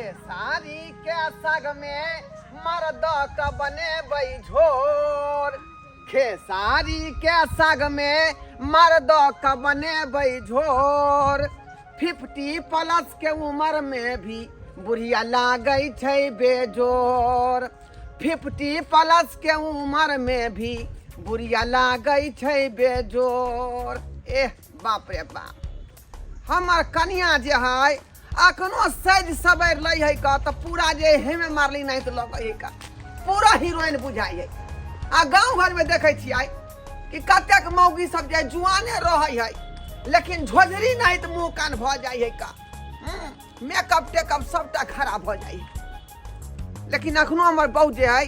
खेसारी के साग में मर्द के बनेबै झोर, खेसारी के साग में मर्द के बनेबै झोर। 50 प्लस के उम्र में भी बुढ़िया लागै छै बेजोर, 50 प्लस के उम्र में भी बुढ़िया लागै छै बेजोर। एह बाप रे बाप, हमर कनिया जे है अखनो सज सवरि लै है का तऽ पूरा जे हेमे मारली नहीं तऽ लगै है का पूरा हीरोइन बुझाइ है। आ गाँव घरमे देखै छियै कि कतेक मौगी सब जे जुआने रहै है लेकिन झोझरी नहीं तऽ मुँह कान भऽ जाइ है का, मेकअप टेकअप सबटा खराब भऽ जाइ है। लेकिन अखनो हमर बहू जे है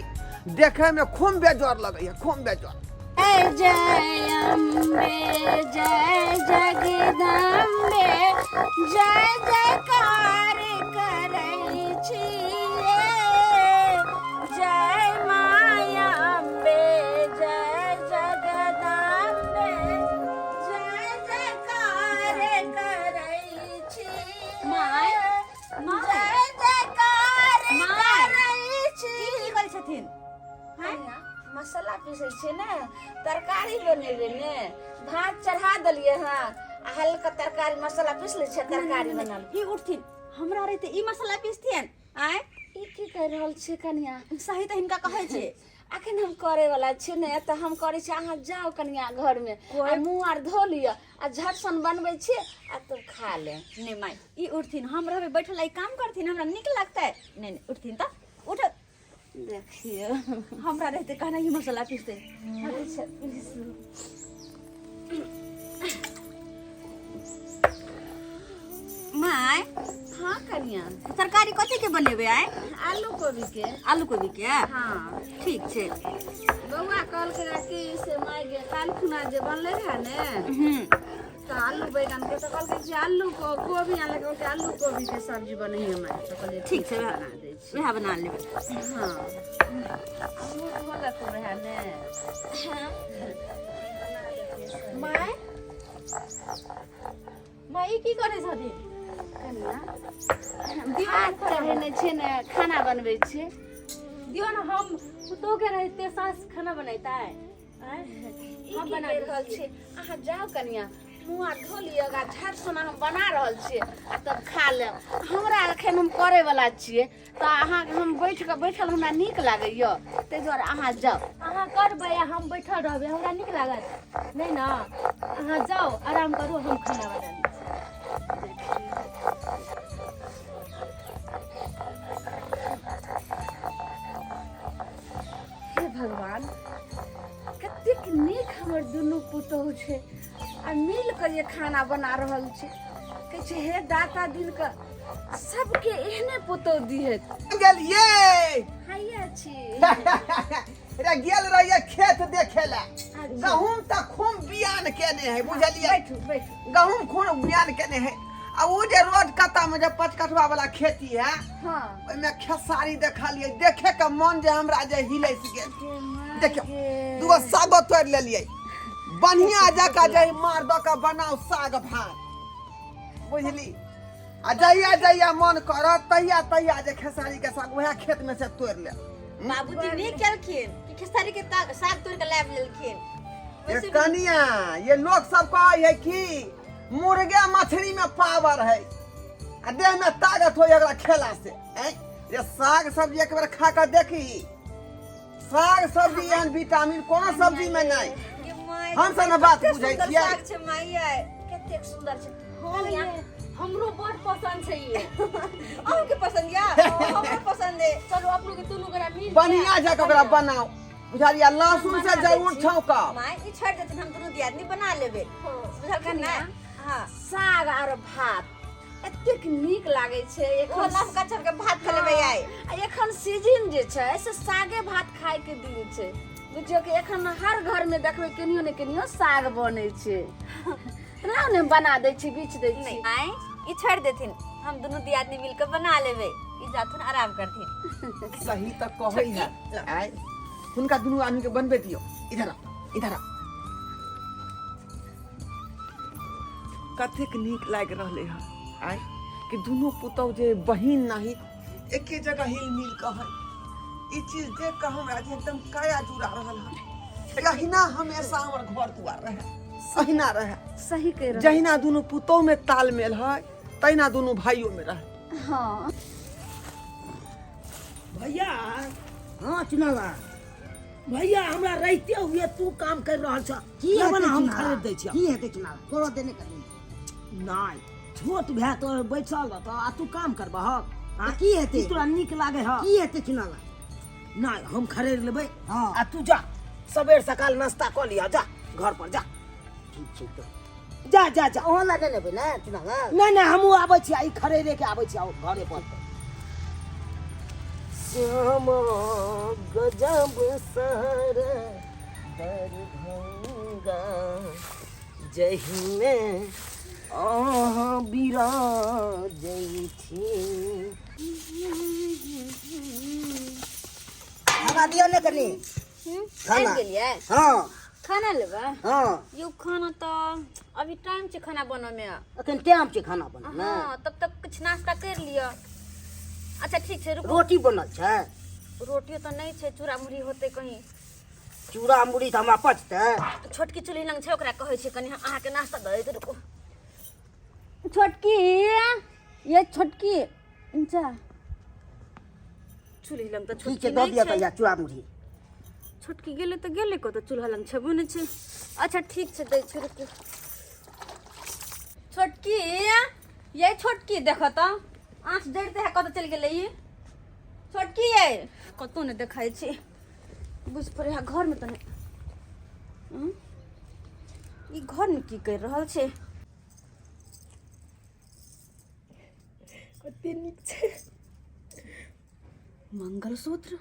देखैमे खूब बेजोड़ लगै है, खूब बेजोड़। जय जय अम्बे जय जगदम्बे जय जयकार करै छियै, जय माया अम्बे जय जगदम्बे जय जयकार करै छियै, माय, माय। जय जयकार माय। करै की छियै। की करै छथिन? मसाला पीसै छियै ने, तरकारी बनेबै ने, भात चढ़ा देलियै हँ आ हल्का तरकारी मसाला पीस लै छियै, तरकारी बना ई उठथिन हमरा रहते ई मसाला पीसथिन। आँय ई की कहि रहल छियै कनिया? सही तऽ हिनका कहै छै। अखन हम करे वाला छियै ने तऽ हम करै छियै, अहाँ जाउ कनिया घरमे आ मुँह आर धो लिअ आ झट सन बनबै छियै आ तब खा ले। नहि माय, ई उठथिन हम रहबै बैठल, ई काम करथिन हमरा नीक लगतै। नहि नहि उठथिन तऽ उठ। देखियौ हमरा रहते कहना ई मसाला पीसते। अच्छा पीसू। माय। हाँ कनिया। तरकारी कथी के बनेबै आइ? आलू कोबी के। आलू कोबी के? हाँ। ठीक छै। बौआ कहलकै रहे कि से माय गे काल्हि खुना जे बनलै रहे ने तऽ आलू बैगन के, तऽ कहलकै जे आलू कोबी आनलकै, कहलकै आलू कोबी के सब्जी बनैहे माय, तऽ कहलियै ठीक छै, बना दै छी, वएह बना लेबै। हाँ मुँह धो लेतौ रहे ने। माय, माय ई की करै छथिन? कनिया भात चढ़ेने छियै ने, खाना बनबै छियै। दियौ ने, हम पुतोह के रहिते सास खाना बनेतै? आँय? ई हम की बना करि दै रहल छियै। छियै? अहाँ जाउ कनिया, मुँह आर धो लिअ, झट सोना हम बना रहल छियै आ तब खा लेब। हमरा एखन हम करे वाला छियै तऽ अहाँके हम बैठ कऽ बैठल हमरा नीक लागैया, ताहि दुआरे अहाँ जाउ। अहाँ करबै आ हम बैठल रहबै, हमरा नीक लागत नहि ने। अहाँ जाउ आराम करू, हम खाना बना लै छी। हे भगवान, कतेक नीक हमर दुनू पुतोहु छै आ मिल कऽ जे खाना बना रहल छै। कहै छै हे दाता दिन कऽ सबके एहने पुतोहु दिहैत। गेलियै। हैया छी। रे गेल रहियै खेत देखे ला, गहूम तऽ खूब बियान केने है, बुझलियै? बैठू बैठू। गहूम खूब बियान केने है आ ओ जे रोड कत्ता में जे पचकठवा वाला खेती है, ओहिमे खेसारी देखलियै, देखे के मन जे हमरा जे हिलैस गेल। देखियौ दूगो सागो तोड़ि लेलियै, बढ़िया जकाँ जे मार दऽ के बनाउ साग भात, बुझली? आ जहिया जहिया मन करत तहिया तहिया जे खेसारी के साग वएह खेत में से तोड़ि लेब। बाबूजी नीक केलखिन कि खेसारी के साग तोड़ के लाबि लेलखिन। ये वैसे भी- कनिया, ये लोग सब कहै है कि मुर्गे मछली में पावर है आ देह में ताकत हो एकरा खेला से। ऐं? ये साग सब्जी एक बेर खा के देखी, साग सब्जी एहन विटामिन कोनो सब्जी में नहीं। गे माय, हम सब ने बात कते बुझै सुन्दर छियै। साग छै माय, आइ। कतेक सुन्दर छै। हँ कनिया, ये, हमरो बड़ पसंद छै ये। अहूँके पसंद या? हमरो पसंद है। चलू अपनो के दुनू गोरा मिल के बढ़िया जगह ओकरा बनाओ, बुझलियै? लहसुन से जरूर छौंकब। माय ई छोड़ि देथिन, हम दुनू दियादनी बना लेबै, बुझलखिन ने? हाँ। साग आर भात एतेक नीक लागै छै ओ एखन। लमका चौर के भात खा लेबै आइ। आ एखन सीजन जे छै से सागे भात खाय के दिन छै, बुझियौ कि एखन हर घर में देखबै केनियो ने केनियो साग बनै छै। लाउ ने बना दै छी, बीछ दै छी। नहीं आइ ई छोड़ि देथिन, हम दुनू दियादनी मिलके बना लेबै, ई जाथुन आराम करथिन। सही तऽ कहै है। आइ हुनका दुनू आदमी के बनबे दियौ। इधर आ, इधर आ। कतेक नीक लागि रहलै हँ आइ कि दुनू पुतहु जे बहिन नहीं एके जगह हिल मिल कऽ है। ई चीज देख कऽ हमरा जे एकदम काया जुड़ा रहल है। अहिना हमेशा हमर घर दुआर रहे, अहिना रहे। सही कहि रहल। जहिना दुनू पुतोह में तालमेल है तहिना दुनू भाइयों में रहे। हाँ भैया। हाँ चुनावा भैया, हमरा रहिते हुए तू काम कर रहल छ। की लेबे हेतै ने, हम चुनावा? खरीद दै छियौ। की हेतै चुनाव? करऽ देने कनी। नहि, छोट भाय तो बैठल रहतौ आ तू काम करबहक? आ की हेतै? की तोरा नीक लागे ह? की हेतै चुनावा? नहि, हम खरीद लेबै। हाँ। आ तू जा, सबेर सकाल नाश्ता कऽ लिह, जा घर पर जा। ठीक छै तऽ। जा जा जा। अहाँ लए नहि लेबै ने चुनावा? नहि नहि, हमहूँ आबै छी आ ई खरीदे के आबै छी घरे पर। श्याम गजब शहर दरभंगा जहिमे अहाँ बिराजै छी। खाना दियौ ने कनी खाना। आबि गेलियै? हाँ। खाना लेबै? हाँ। यौ, खाना तऽ अभी टाइम छै खाना बनबऽमे। अखन टाइम छै खाना बनबैमे? हँ, तब तक किछु नाश्ता करि लिअ। अच्छा ठीक छै, रुकू। रोटी बनल छै? रोटियो तऽ नहि छै, चूड़ा मुरही होतै कहीं। चूड़ा मुरही तऽ हमरा पचतै? छोटकी चूल्ही लग छै, ओकरा कहै छै कनि अहाँके नाश्ता दऽ देतै। रुकू। छोटकी, ये छोटकी, जा चूल्ही लग तऽ। ठीक छोटकी छै, दऽ नहि दिअ छै। कहिया चूड़ा मुरही। छोटकी गेलै तऽ गेलै कतऽ, चूल्हा लग छेबो नहि छै। अच्छा ठीक छै, दै छी, रुकू। छोटकी, ये छोटकी, देख तऽ आँच जरिते है, कतऽ चलि गेलै ई छोटकी? ये कतौ नहि देखाइ छै। बुझि पड़ै है घरमे तऽ नहि। हूँ? ई घरमे की करि रहल छै? कते नीक छै। मंगलसूत्र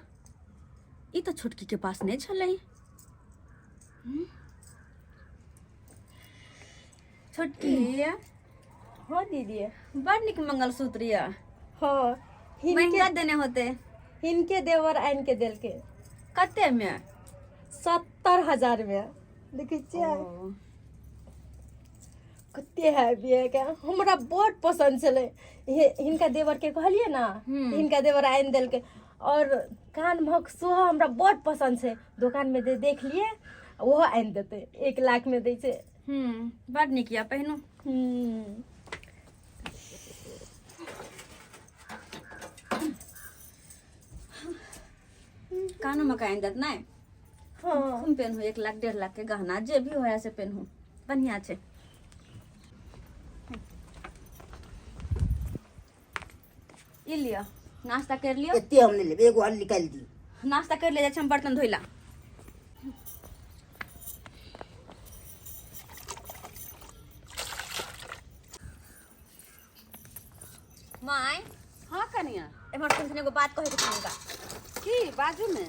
ई तऽ छोटकी के पास नहि छलै। हम्म? छोटकी। हाँ दीदी। बड़ नीक मंगलसूत्र यऽ। हाँ, हिनके महंगा देने होते। हिनके देवर आनि के देलकै। कते मे? 70,000 मे। देखै छियै कते हैवी है के। हमरा बड़ पसन्द छलै। हिनका देवरके कहलियै ने, हिनका देवर आनि देलकै। और कान महक सेहो हमरा बड़ पसन्द छै। दोकानमे जे देख लिए, ओहो आनि देतै। 1 लाख मे दै छै। बड़ नीक यऽ, पहिनू। कानो में आनि देत नहि? हाँ। खूब पेनहू, 1 लाख 1.5 लाख के गहना जे भी होया से पेनहू, बढ़िया छै। ई लिअ, नाश्ता कर लिअ। एते हम नहि लेबै, एगो और निकालि दियौ। नाश्ता कर ले जाइ छी हम बर्तन धोइला। माय। हाँ कनिया। एम्हर सुन, एगो बात कहै के छै हिनका। की? बाजू ने।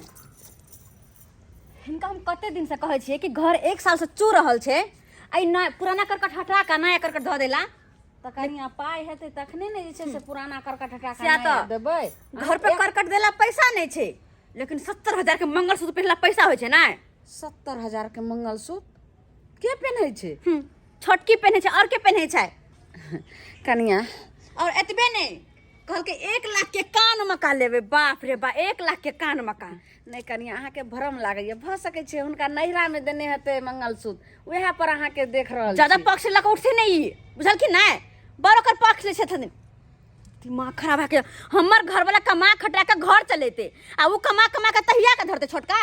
हिनका हम कते दिन से कहै छियै कि घर एक साल से चू रहल छै, एहि नया पुराना करकट हटा कऽ नया करकट धऽ देला। तऽ कनिया, पाइ हेतै तखने ने जे छै से पुराना करकट हटा कऽ सएह नया तऽ। देबै। घर पे करकट देला पैसा नहि छै, लेकिन 70,000 के मंगलसूत्र पहिरला पैसा होइ छै ने? 70,000 के मंगलसूत्र के पेन्है छै? छोटकी पहिनै छै, और के पहिनै छै? कनिया। और एतबे नहि, कहलकै 1 लाख के कान मका लेबै। बाप रे बा, 1 लाख के कान मका! नहि कनिया, अहाँके भ्रम लागैया। भऽ सकै छै हुनका नैहरामे देने हेतै मंगलसूत्र, उएह पर अहाँके देख रहल ज्यादा छी। पक्ष लऽ कऽ उठते नहि ई, बुझलखिन नहि? बड़ ओकर पक्ष लै छथिन। दिमाग खराब है के। हमर घरवाला कमा खटा के घर चलेते आ ओ कमा कमा के तहिया के धरते छोटका।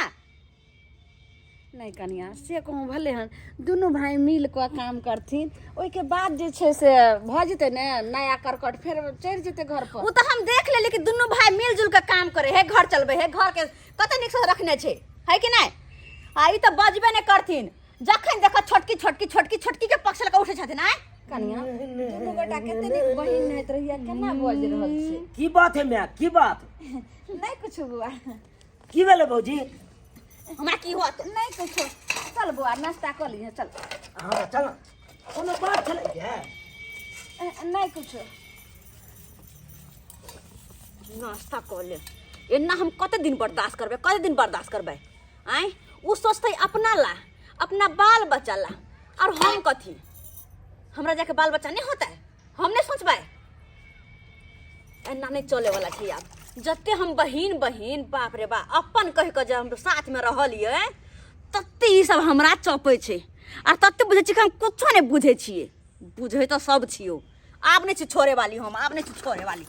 नहि कनिया, से कहूँ भले हन, दुनू भाय मिल कऽ काम करथिन, ओहिके बाद जे छै से भऽ जेतै ने। नया करकट फेर चढ़ि जेतै घर पर। ओ तऽ हम देख लेली कि दुनू भाई मिलजुल के काम करे है, घर चलबे है, घर के कते नीक से रखने छै, है कि नहि? आ ई तऽ बजबे नहि करथिन। जखन देख छोटकी छोटकी छोटकी छोटकी के पक्ष लऽ कऽ उठै छथिन। आय। कनिया, दुनू गोटा कते नीक बहिन होइत रहिया, केना बजि रहल छै? की बात है माय, की बात? नहि कुछो बौआ। की भेलै भौजी? हमरा की होत? नहि कुछो। चल बौआ, नाश्ता कऽ लिहे, चल। हाँ, चल। कोनो बात छलै क्या? नहि कुछो। नाश्ता कऽ ले। एना हम कते दिन बर्दाश्त करबै? कते दिन बर्दाश्त करबै? आँय, ओ सोचतै अपना ला, अपना बाल बच्चा ला, और हम कथी? हमरा जाके बाल बच्चा नहीं होता है? हम नहीं सोचबै? एना नहि चले वाला छै आब। जते हम बहिन बहिन बाप रे बा अपन कहि कऽ जे हम साथमे रहलियै, तते ई सब हमरा चपै छै आ तते बुझै छियै कि हम कुछो नहि बुझै छियै। बुझै तऽ सब छियौ। आब नहि छी छोड़े वाली हम, आब नहि छी छोड़े वाली।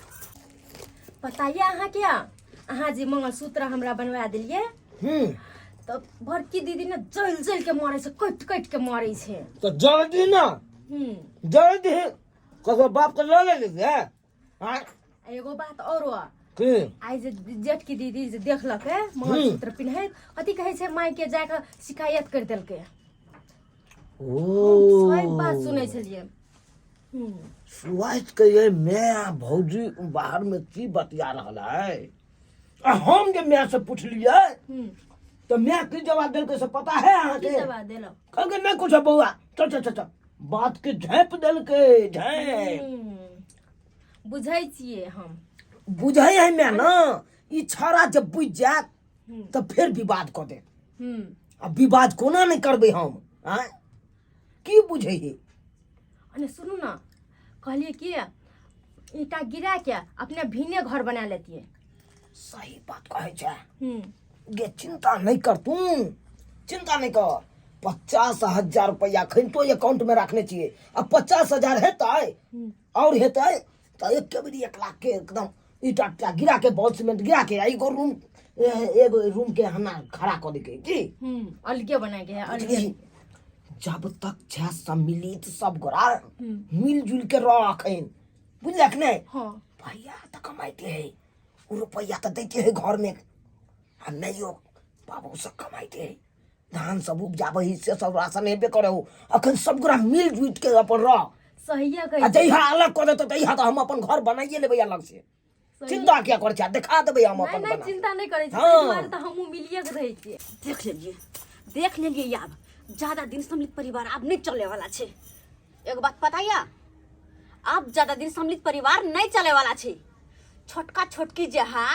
पता ये अहाँके, अहाँ जे मंगलसूत्र हमरा बनवा देलियै तऽ बड़की दीदी ने जलि जलि के मरै छै, कटि कटि के मरै छै। तऽ जल्दी ने जल्दी ककरो बाप के लऽ लेली गे आँय? आ एगो बात औरो। की? आइ जे जेठकी दीदी जे देखलकै मंगलसूत्र पिन्हैत, कथी कहै छै, माय के जाकऽ शिकायत करि देलकै। ओ सब बात सुनै छलियै। सुबह के ये मैं भौजी बाहर में की बतिया रहल है, आ हम जे माय से पुछलियै तऽ माय की जवाब देलकै से पता है अहाँके? की जवाब देलक? कहलकै नहि कुछ बौआ, चल चल चल चल, बात के झाँपि देलकै, झाँपि। बुझै छियै हम। बुझै है माय ने, ई छौड़ा जब बुझि जायत तऽ फेर विवाद कऽ देत। आ विवाद कोना नहि करबै हम? आँय, की बुझै है? अने सुनू ने, कहलियै कि ईंटा गिरा के अपने भिन्ने घर बना लेतियै। सही बात कहै छै गे, चिंता नहीं कर, तू चिंता नहीं कर। 50,000 रुपया अखन तो अकाउंट में रखने छियै, आ 50,000 हेतै और हेतै तऽ एक के बेरी 1 लाख के एकदम ईटा टा गिरा के, बॉल सीमेंट गिरा के, आ एगो रूम, एगो रूम के हना खड़ा कऽ देके की अलगे बना के अलगे। बुझलिही? जब तक छै सम्मिलित सब गोरा मिलजुल के रह अखन, बुझलक नहि? हाँ। भैया तऽ कमाइते है, ओ रुपैआ तऽ दैते है घर में, आ नहियो बाबू सब कमाइते है, धान सब उपजाबै है, से सब राशन हेबे करे हो। अखन सब गोरा मिल जुट के अपन रह। सहिए आ कहै। जहिया अलग कऽ देतौ तहिया तऽ हम अपन घर बनाइए लेबै अलग से। चिंता किया करै छै, देखा देबै हम नहि अपन नहि बना। चिंता नहि करै छी। हाँ। ताहि दुआरे तऽ हमहूँ मिलिए के रहै छियै। देख लेलियै, देख लेलियै, आब ज्यादा दिन सम्मिलित परिवार आब नहि चले वाला छै। एगो बात पता या, आब ज्यादा दिन सम्मिलित परिवार नहीं चले वाला छै। छोटका छोटकी जे हा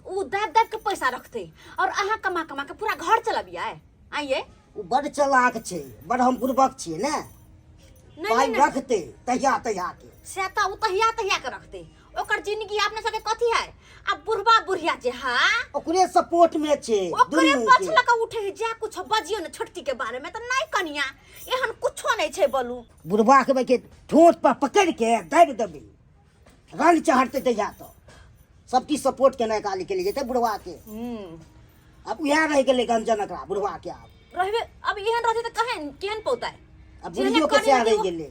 उ दाब दाब के पैसा रखते और अहाँ कमा कमा के पूरा घर चलबियै। आइए। ओ बड चलाक छै, बड हम बुड़बक छियै ने। नहीं, पाइ नहीं। रखते तहिया तहिया के। से तऽ उ तहिया तहिया के रखते, ओकर जिंदगी अपने सबके कथी है? आ बुढ़बा बुढ़िया जे हा ओकरे सपोर्ट में छै। ओकरे दुनू पक्ष के। लऽ कऽ उठे है। जा कुछ बजियो ने छोटकी के बारे में तऽ नहीं कनिया, एहन कुछो नहीं छै, बोलू। बुढ़बा के के ठोंठ पर पकड़ के दाबि देबै, रंग चढ़ते तहिया तऽ सब चीज सपोर्ट केनाइ काली के लिए जेतै बुढ़वा के। अब उएह रहि गेलै गंजन एकरा बुढ़वा के आब। रहबे अब एहन रहते तऽ कहेन केहन पौतै? अब जेहने बुढ़ियो के करनी सएह रहतै रहि गेलै।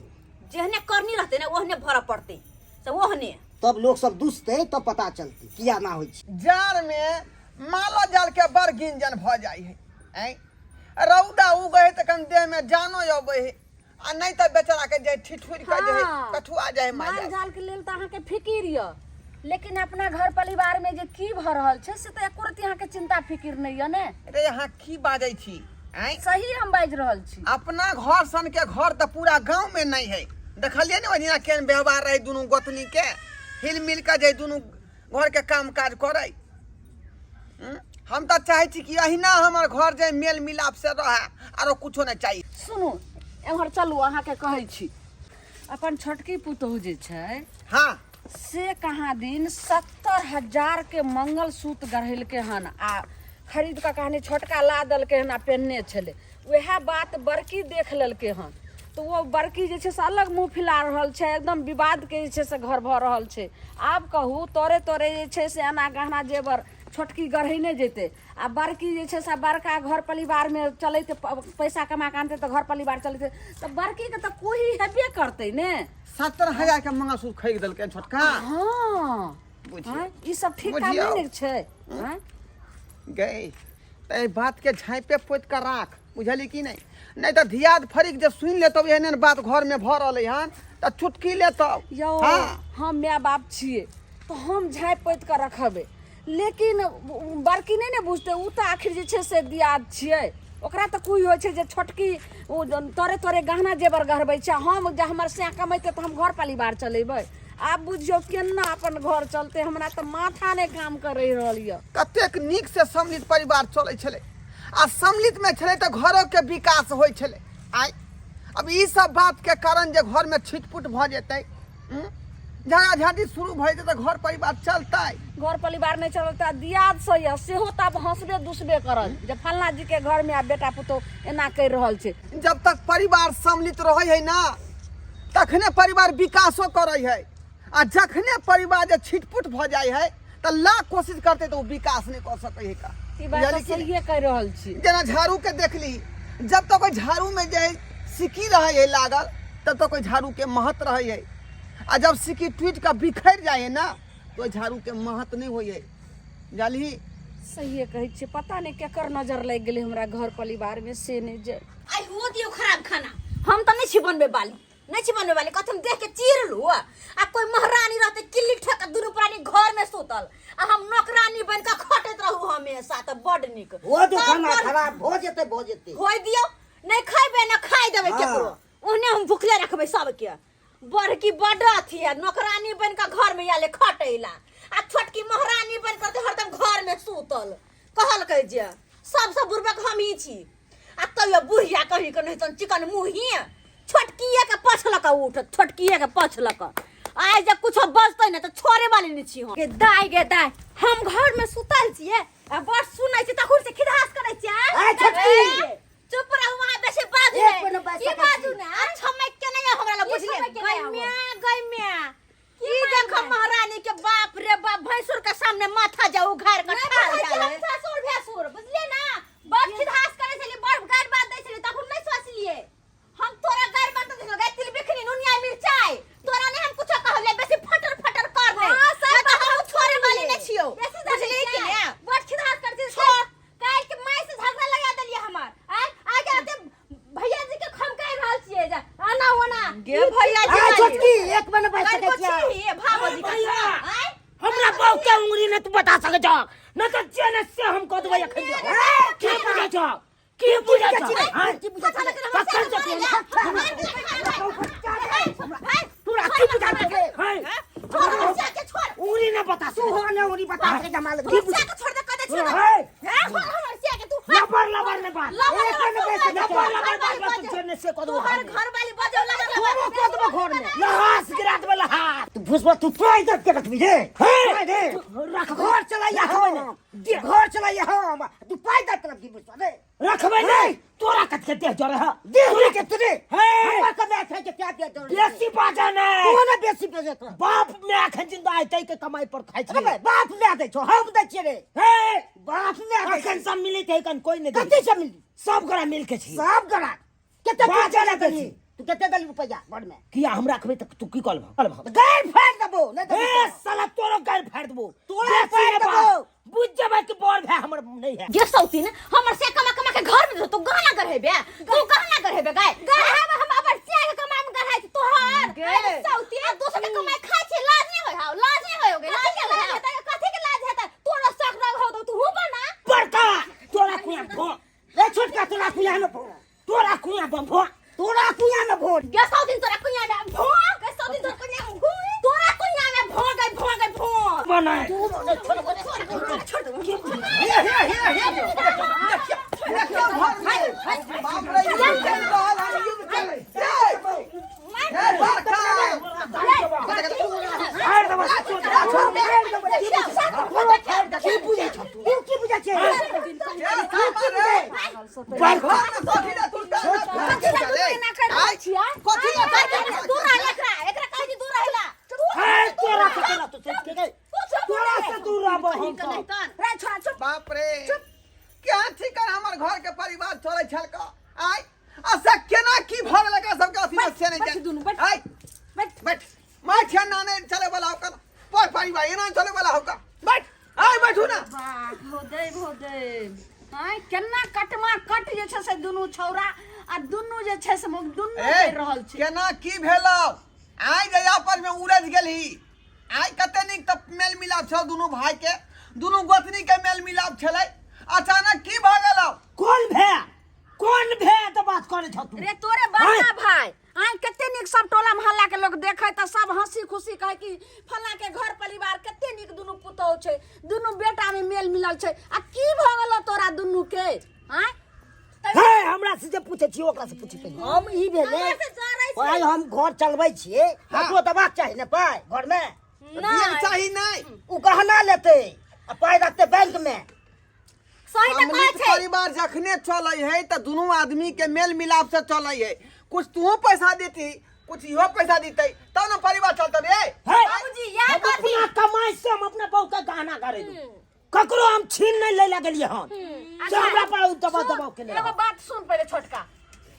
जेहने करनी रहते ने ओहने भरऽ पड़तै, से ओहने। तब लोक सब दुसतै तब पता चलतै किया ना होइ छै। जाड़ में मालो जाल के बड़ गिंजन भऽ जाइ है। ऐं रौदा उगै है तऽ कनि देह में जानो अबै है, आ नहि तऽ बेचारा के जे ठिठुर के जे है कठुआ जाइ है माल माल जाल के लेल तऽ अहाँके फिकिर यऽ, लेकिन अपना घर परिवार में जे की भऽ रहल छै से तऽ एको रत्ती अहाँके चिंता फिकिर नहि यऽ ने। रे, अहाँ की बाजै छी? ऐं सही हम बाजि रहल छी। अपना घर सन के घर तऽ पूरा गांव में नहीं है। देखलिए ने ओहि दिना केहन व्यवहार रहे दुनू गोतनी के, हिल मिल के जे दुनू घर के काम काज करे। हम तऽ चाहे छी कि अहिना हमर घर जे मेल मिलाप से रहे, आरो कुछो नहीं चाहिए। सुनू, एम्हर चलू, अहाँके कहै छी। अपन छोटकी पुतोहु जे छै से कहाँ दिन 70,000 के मंगलसूत्र गढ़ेलकै हन आ खरीद कऽ कहानी छोटका ला देलकै हन आ पेन्हने छलै। वएह बात बड़की देख लेलकै हन तऽ ओ बड़की जे छै से अलग मुँह फुला रहल छै, एकदम विवादके जे छै से घर भऽ रहल छै। आब कहू, तोरे तोरे जे छै से एना गहना जेवर छोटकी गढ़ेने जेतै आ बड़की जे छै से बड़का घर परिवारमे चलैत पैसा कमा कऽ आनतै तऽ घर परिवार चलैतै, तऽ बड़कीके तऽ कोही हेबे करतै ने। 70,000 के मंगलसूत्र खरीद देलकै छोटका? हाँ। बुझियौ। आँय, ई सब ठीक काम बुझियौ। नहि ने छै? आँय? गई तऽ एहि बातके झाँपे पोति कऽ राख, बुझली कि नहि? नहि तऽ धियाद फरिक जे सुनि लेतौ एहन एहन बात घरमे भऽ रहलै हन तऽ चुटकी लेतौ। यौ, हम माय बाप छियै तऽ हम झाँपि पोति कऽ रखबै, लेकिन बड़की नहि ने बुझतै। ओ तऽ आखिर जे छै से दियाद छियै, ओकरा तऽ कोइ होइ छै जे छोटकी ओ तोरे तोरे गहना जेवर गढ़बै छै, हम जे हमर सैं कमेतै तऽ हम घर परिवार चलेबै। आब बुझियौ केना अपन घर चलतै, हमरा तऽ माथा नहि काम करि रहल यऽ। कतेक नीक से सम्मिलित परिवार चलै छलै, आ सम्मिलितमे छलै तऽ घरोके विकास होइ छलै। आइ अब ई सब बातके कारण जे घरमे छिटपुट भऽ जेतै। झगड़ा झांटी शुरू भऽ जेतै तऽ घर परिवार चलतै? घर परिवार नहि चलत आ दियाद से यऽ सेहो तऽ आब हँसबे दुसबे करत जे फल्लाँ जी के घर में आब बेटा पुतोह एना करि रहल छै। जब तक परिवार सम्मिलित रहै है ना तखने परिवार विकासो करै है, आ जखने परिवार जे छिटपुट भऽ जाइ है तऽ लाख कोशिश करतै तऽ ओ विकास नहि कऽ सकै है का। ई बात तऽ बुझलियै कि नहि? सहिए कहि रहल छी। जेना झाड़ू के देखली, जब तक ओहि झाड़ू में जे है सिक्की रहै है लागल तब तक ओहि झाड़ू के महत्व रहै है, आ जब सिक्की टूटि कऽ बिखरि जाइ है ना तो ओहि झाड़ू के महत्व नहि होइ है। जानली? सहिए कहै छियै, पता नहि केकर नजर लागि गेलै हमरा घर परिवार में से नहि जे। आइ हुओ दियौ खराब खाना, हम तऽ नहि छी बनबै बाली, नहि छी बनबै वाली। कथी हम देख के चीरलू आ कोई महारानी रहते किल्ली ठोक के दुनू प्राणी घर में सुतल आ हम नौकरानी बन के खटैत रहू हमेशा, तऽ बड नीक। हो जो तब खाना बड़ खराब हो जेतै, भऽ जेतै। होय दियौ, नहि खैबै ने खाइ देबै हाँ। केकरो, ओहने हम भुखले रखबै सबके। बड़की बड अथी है, नौकरानी बन के घर में आले खटैला आ छोटकी महारानी बन के हरदम घर में सुतल। कहलकै जे सबसँ बुड़बक हम ही छी, आ तैयो बुढ़िया कहीं के नहीं तन चिकन मुँही छोटकिए के पछ लऽ कऽ उठत, छोटकिए के पछ लऽ कऽ आइ जे कुछो बजतै ने तऽ छोड़े वाली नहि छी हम। गे दाय, गे दाय, हम घर में सुतल छियै आ बड़ सुनै छी तखन से खिधास करै छियै। आइ छोटकी। चुप रहू अहाँ, बेसी बाजू एक नहि। मिनट बाजि की सकै बाजू छी? ने आ छमक के नहि हमरा लग, की बुझलियै? छमक के नहि गै आबो? म्या, गै म्या, की देखो महारानी के, बाप रे बाप, भैंसुर के सामने माथा जाऊ उघार के नहि ठाढ़ बुझै छियै भए हम ससुर भेसुर, बुझलियै ना? बड़ खिधास करै छलियै, बड़ गारि बात दै छलियै, तखन नहि सोचलियै। हम तोरा गारि बात दै छलियै, गै तिलबिखनी नुनिया मिरचाई, तोरा नहि हम कुछो कहलियै, बेसी फटर फटर कर नहि। हाँ, सब नहि तऽ बात हम हम छोड़े वाली सुनलियै। नहि छियौ, बेसी जानै बुझलियै कि छियै? नहि? बड़ खिधास करै छियै। छोड़। काल्हि के माय से झगड़ा लगा देलियै हमर। आय आइ के भैया जी के खमकाइ रहल छियै जे आना ओना। गे भैया जी आ वाली। छोटकी एक मिनट बैस काल्हि सकै छियै। को छी भाबो जी के। भैया। आँय? हमरा बाप के उंगली ने तू बता सकै छह, न तऽ जे ने से हम कऽ देबै एखन। की बुझै छह, की बुझै छह? आँय? की बुझै छह? कखन से तोरा की बुझा छै? आँय? छोड़ हमर सिया के, छोड़। उंगली ने बता तू हो ने उंगली बता सकै छै हमरा लग। हमर सिया के छोड़ दे, कह दे छी ना। आँय? छोड़ हमर सिया के तू। लबर लबर ने बात, लबर एक लबर मिनट बैस सकै लबर छै। लबर बात बात, तू जे ने से कऽ देबो। तोहर घर वाली बजौ लगल। तोरो कऽ देबो घर में। लहास गिरा देबै लहास। तू भुसबा, तू पाइ दे के रखबी रे। हे! पाइ दे। रखबै। घर चलाइया रखबै हम। ने। घर चलाइया हम, तू पाइ दे के रखबी भुसबा रे। रखबै नहीं, तोरा कत के देह जरे है? देह रे के तुरे। हे! हमरा कमे छै के क्या दे जरे? बेसी बाजा ने। तू ने बेसी बजे तो। बाप में अखन जिंदा है तै के कमाई पर खाइ अरे छी। बे, बाप में दै छौ, हम दै छियै रे। हे! बाप में दै अखन सब मिली थे कन कोई नहीं। कते से मिली? सब गोरा मिल के छी। सब गोरा कते तू बाजा देली? ने बेसी। तू कते देली रुपैया घर में? किया हम रखबै तऽ तू की कहलबह? कहलबह। गाय फाड़ देबो नहि देबी ए तऽ। साला तोरो गाय फाड़ देबो। तोरा बेसी फाड़ि ने देबो। बात। बुझ जेबै कि बड़ भाय हमर नहीं है। गे सौतीन, हमर से कमा कमा के घर में तू गहना गढ़ेबे, तू गहना गढ़ेबे गाय। गढ़ाब हम अपन सिया के कमाई में गढ़ाइ छी तोहर। गे। अरे सौती, आ दोसर के कमाई खाइ छी, लाज नहीं होय हाउ? लाज नहीं होय गे? लाज कथी के नहीं होय लाज हाउ? हेतै? कथी के लाज हेतै? तोरा शक रग हो तू बना। बड़का तोरा कुया भो। ए छोटका, तोरा कुया में भो। तोरा कुया बम भो। तोरा कुया में भो। गे सौतीन, तोरा कुइया में भो। गे सौतीन, तोरा कुइया में भो। तोरा कुइया में भो गई, भो गई, भो। बनाए। छोड़ दे। हे हे हे हे, देखियौ देखियौ घर में, बाप रे, युद्ध चलि रहल हन, युद्ध चलि। हे हे बड़का फाड़ देबो। की बुझै छौ तू? तू की बुझै छै? हे सामा रे। बड़का घर में कथी ला तुरता चले? एना करि रहल छियै? कथी ला तुरता? दूर रह एकरा, एकरा कहै छी दूर रहला। हे तोरा से तोरा तो सोच के गई, तोरा से दूर रहबो हम कहीं सब। तन रे छोड़ा, चुप। बाप रे, क्या ठिकान हमर घर के परिवार चलै छल का आय, आ से केना की भऽ गेल एकरा सबके अथी में से नहीं बैठ जान। दुनू, बैठ। आय बैठ। बैठ, माय छे ना नहीं चले वाला होका, पर परिवार एना चले वाला होका। बैठ, आय बैठू ना। बाप हो देव, हो देव, आय केना कटमा कट जे छै से दुनू छौरा आ दुनू जे छै से मुख दुनू ए करि रहल छै। केना की भेलौ आय जे आपस में उलझ गेलही आय? कते नीक तऽ मेल मिलाप छल दुनू भाई के, दुनू गोतनी के मेल मिलाप छलै, अचानक की भऽ गेलौ? कोन भे, कोन भे तऽ बात करै छौ तू? रे तोरे बड़का भाई। आइ कते नीक सब टोला मोहल्ला के लोग देखे तऽ सब हंसी खुशी कहे कि फल्ला के घर परिवार कते नीक, दुनू पुतोह छै, दुनू बेटा में मेल मिलल छै, आ की भऽ गेलौ तोरा दुनू के आँय? हे, हमरा से जे पूछै छी ओकरा से पूछी पहिले। हम ई भेलै हमरा से जरै छै। पाइ हम घर चलबै छियै, ककरो देबाक चाही ने पाइ घरमे। दियक चाही नहि। ओ गहना लेतै आ पाइ रखतै बैंक मे। सही तऽ कहै सम्मिलित छै। परिवार जखने चलै है तऽ दुनू आदमी के मेल मिलाप से चलै है। कुछ तूहो पैसा देती, कुछ इहो पैसा देते, तब ने परिवार चलते रे। हे, बाबूजी इएह हम कहथिन। अपना कमाई से हम अपना बहू के गहना खरीदू, ककरो हम छीन नहीं ले लगलिए हन से हमरा पर उ दबाव दबाव के एगो बात सुन पहिले छोटका,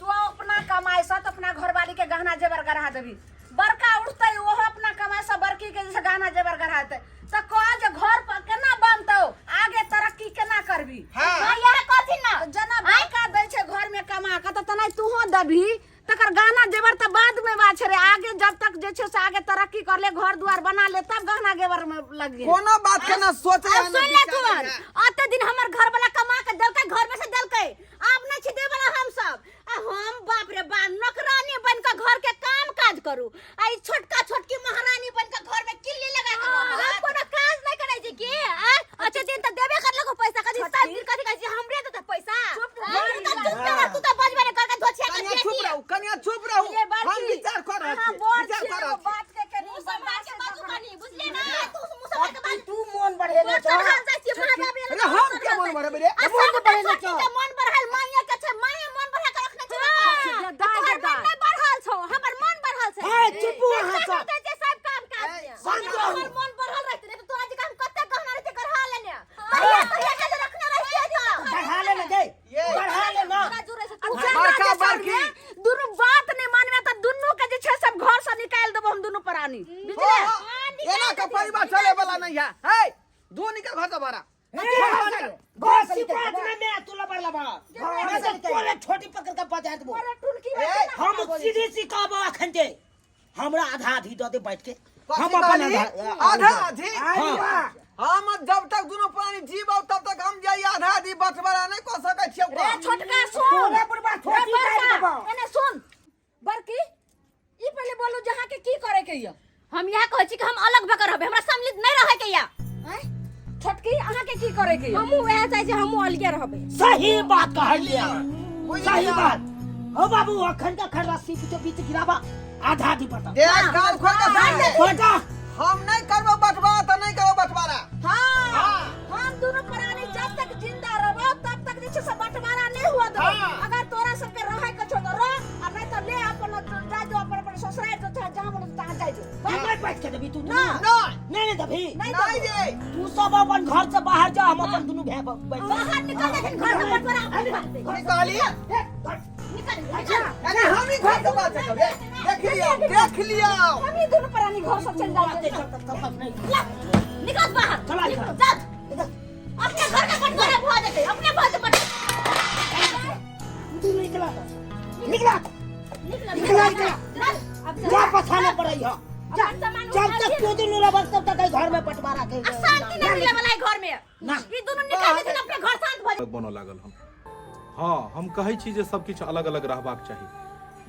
तू अपना कमाई से तो अपना घरवाली के गहना जेवर गढ़ा देबी, बड़का उठते ओहो अपना कमाई से बड़की के जैसे गहना जेवर गढ़ा देते, तो कह जे घर पर केना बनतौ, आगे तरक्की केना करबी? हाँ। हाँ, इएह कहथिन ना। जेना बड़का दै छै घर में कमा के, तऽ तेना तूहो देबही, तकर गहना जेवर तऽ बाद में बात छै रे, आगे जब तक जे छै से आगे तरक्की कर ले, घर दुआर बना ले, तब गहना जेवर में लग गेल। कोनो बात के ना सोचे आब है ना सुन ले विचारे तुअर, है। अते दिन हमर घर वाला कमा के देलकै, घर में से देलकै, आब नहि छै देवला हम सब। आ हम बाप रे बा नौकरानी बन के घर के काम काज करू, आ ई छोटका छोटकी महारानी बन के घर में किल्ली लगा के रहत। हम कोनो काज नहि करै छी की? आ अच्छा दिन तऽ देबे करलको पैसा, कथी सब दिन कथी कहै छी हमरे देतै पैसा? चुप आ, तू तऽ चुप रह, तू तऽ बजबे नहि करके धोछिया के कनिया चुप बेटी। रहू, कनिया चुप रहू, ये बड़की, हम विचार कर रहल अहाँ छी, बड़ विचार छी, कर रहल एगो छी। बात के कनी मुँह सम्हार के बाजू कनी, बुझलियै ना? तू मुँह सम्हार के बाजू। तू मोन बढ़ेने मोन छह। बढ़ल जाइ छियै, महाबाप रे, अरे हम के मन बढ़ेबै रे? आ मोन सबटा बढ़ेने छोटकी छह। के मन बढ़ल माइये के छै, माइये मन बढ़ा के रखने छै। हाँ, तोहर दाय, मन नहि बढ़ल छौ, हमर मन बढ़ल छै। हे, चुपू अहाँ हिनका सब। करतै जे सब काम काज मे। शांत रहू। हमर मन बढ़ल रहतै, नहि तऽ तोरा जकाँ हम कते गहना रहतै गढ़ा लेने। तहिया तहिया के जे रखने रहियै तऽ। बढ़ा ले ना गे, ये। बढ़ा ले ना। तोरा जुड़ै छै, तू जेना बड़का जे सब बड़की। रे, दुनू बात नहि मानबे तऽ दुनू के जे छै सब घर से निकालि देबो हम दुनू प्राणी, बुझले? एना के परिवार चले वाला नहीं है। हे, दू निकल घर से बाहर। घसी बात में मैं तू लबड़ लबड़ मैं तो तोरे छोटी पकड़ के बजा देबो। अरे टुनकी ए, हम सीधी सी कहबो अखन जे हमरा आधा आधी दऽ दे बैठ के, हम कथी अपन कहली? आधा आधा आधी? हाँ। हम जब तक दुनू प्राणी जीव तब तक हम जाई आधा आधी बंटवारा नहीं कऽ सकै छियौ। रे छोटका सुन, तोरे बुढ़बा रे छोटी बड़का, दाबि देबौ। एने सुन बड़की, ई पहिले बोलू जहाँ के की करे के यऽ? हम इएह कहै छी कि हम अलग भऽ के रहबै, हमरा सम्मिलित नहि रहै के यऽ। आँय? छोटकी अहाँ के की करे के यऽ? हमहूँ वएह चाहै छी, हमहूँ अलगे रहबै। सही बात कहलियै, सही बात हो बाबू। अखन का खड़ रस्सी बीचो बीच गिराबा, आधा आधी बटा। देख कान खोल के सुन ले। बटा। हम नहीं करबो बंटवारा तऽ नहीं करबो बंटवारा। हाँ, हम दोनों प्राणी जब तक जिंदा रहबो तब तक जे छै से बंटवारा नहीं हुआ देबो। हाँ। अगर तोरा सबके रहै के छौ तऽ रह, आ नहीं तऽ ले अपन जा जो अपन अपन ससुराल जो चाहे जहाँ बोलो तहाँ जाइ जो। नहीं बैठ के देबी तू? ना। नहीं। नहीं नहीं देबी। नहीं नहीं देबो। रे। तू सब अपन घर से बाहर जा, हम अपन दुनू भाई बैठ बाहर निकल जेथिन घर से बंटवारा अपने भऽ जेतै। की कहली? निकल निकल। अरे हम ही घर से बाहर सकब रे। देख लियौ, देख लियौ। हम ही दोनों प्राणी घर से चल जाइ। निकल बाहर, चला निकल जा, अपने घर के बंटवारा भऽ जेतै, अपने भऽ जेतै बंटवारा। तू निकला निकला निकल निकला निकला, चल जा पछाने पड़ै हो जा। अपन सामान जब उठा तक लिअ। तू दुनू रहबक तब तक एहि घर में बंटवारा के आ शांति नहि मिले वाला है घर में। ना। ई दुनू निकल जेथिन अपने घर शांत भऽ जेतै। बनऽ लागल हन। हँ, हम कहै छी जे सब किछु अलग अलग रहबाक चाही,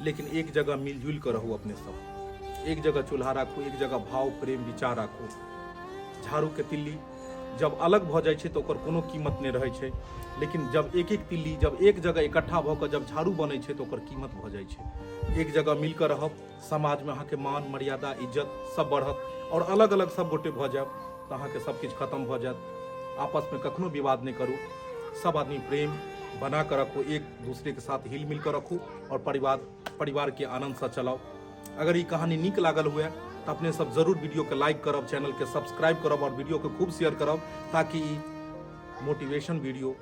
लेकिन एक जगह मिलजुलि कऽ रहू। अपने सब एक जगह चूल्हा राखू, एक जगह भाव प्रेम विचार राखू। झाड़ूके तिल्ली जब अलग भऽ जाइ छै तऽ ओकर कोनो कीमत नहि रहै छै, लेकिन जब एक एक तिल्ली जब एक जगह इकट्ठा भऽ कऽ जब झाड़ू बनै छै तऽ ओकर कीमत भऽ जाइ छै। एक जगह मिल कऽ रहब, समाजमे अहाँके मान मर्यादा इज्जत सब बढ़त, आओर अलग अलग सब गोटे भऽ जायब तऽ अहाँके सब किछु खतम भऽ जायत। आपसमे कखनो विवाद नहि करू, सब आदमी प्रेम बना कऽ रखू, एक दूसरे के साथ हिल मिल कऽ रखू आओर परिवार के आनन्दसँ चलाउ। अगर ई कहानी नीक लागल हुए तऽ अपने सब जरूर वीडियो के लाइक करब, चैनल के सब्सक्राइब करब और वीडियो के खूब शेयर करब, ताकि ई मोटिवेशन वीडियो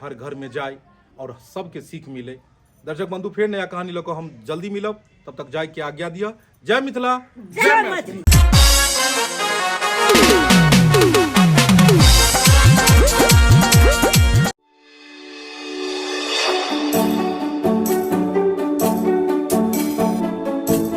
हर घर में जाए और सबके सीख मिले। दर्शक बंधु, फेर नया कहानी लऽ कऽ हम जल्दी मिलब, तब तक जाय के आज्ञा दिअ। जय मिथिला, जय मैथिली।